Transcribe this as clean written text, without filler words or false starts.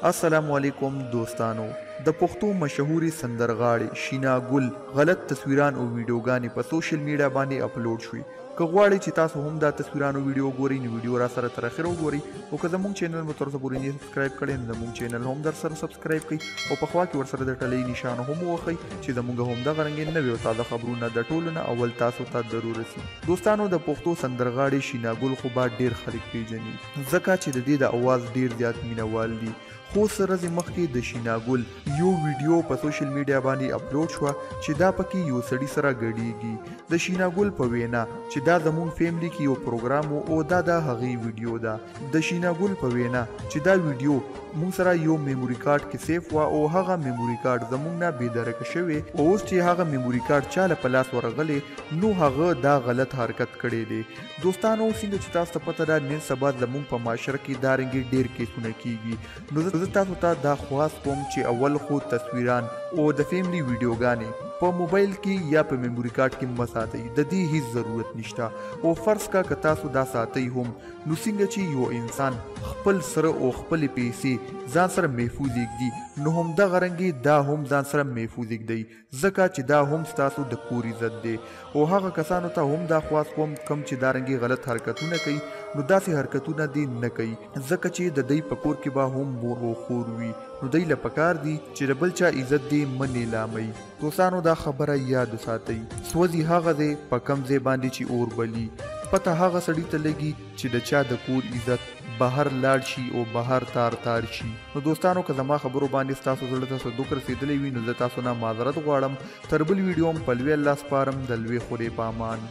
السلام علیکم دوستانو، د پښتو مشهورې سندرغاړې شینا ګل غلط تصویران او ویډیوګانې په سوشل میډیا باندې اپلوډ شوې. که غواړئ چې تاسو هم دا تصویران او ویډیو وګورئ نو ویډیو را سره تر اخره وګورئ، او که زموږ چینل مو تر اوسه پورې نه سبسکرایب کړی نو زموږ چینل هم در سره سبسکرایب کړئ او په خوا کې ورسره د ټلۍ نشان هم ووهئ چې زموږ همدغه رنګې نوې او تازه خبرونه د ټولو نه اول تاسو ته ضرور رسي. دوستانو، د پښتو سندرغاړې شینا ګل خو به ډیر خلک پیژني ځکه چې د دې د اواز ډیر زیات مینه وال دي، خو څه ورځې مخکې د شینا ګل یو ویډیو په سوشل میډیا باندې اپلوډ شوه چې دا پکې یو سړي سره ګډیږي. د شینا ګل په وینا چې دا زموږ فیملی کې یو پروګرام او دا د هغې ویډیو ده. د شینا ګل په وینا چې دا ویډیو موږ سره یو میموري کارت کې سیف وه او هغه میموري کارت زموږ نه بې درکه شوی، او اوس چې هغه میموري کارت چاله په لاس ورغلی نو هغه دا غلط حرکت کړی دی. دوستانو، څنګه چې تاسو ته پته ده نن سبا زموږ په معاشره کې دا رنګې ډیر کیسونه کیږي، نو زه تاسو ته دا خواست کوم چې اول خو تصویران او د فیملی ویډیوګانې په موبایل کې یا په میموري کارت کې مه ساتئ، د دې هیڅ ضرورت نشته. او فرض کا که تاسو دا ساتئ هم نو څنګه چې یو انسان خپل سره او خپلې پیسې ځان سره محفوظ ږدي نو هم دغه رنګې دا هم ځان سره محفوظ ږدئ، ځکه چې دا هم ستاسو د کور عزت دی. او هغه کسانو ته هم دا خواست کوم کوم چې دا رنګې غلط حرکتونه کوي نو داسې حرکتونه دې نه کوي، ځکه چې د دوی په کور کې به هم مور او خور وي، نو دوی له پکار دي چې د بل چا عزت دې مه نیلامئ. دوستانو، دا خبره یاد وساتئ، سوځي هغه ځای په کم ځای باندې چې اور بلی، پته هغه سړي ته لګي چې د چا د کور عزت بهر لاړ شي او بهر تار تار شي. نو دوستانو، که زما خبرو باندې ستاسو زړه ته څه دوک رسېدلی وي نو زه تاسو نه معذرت غواړم. تر بل ویډیو هم په لوی الله سپارم، د لوی خدای په امان.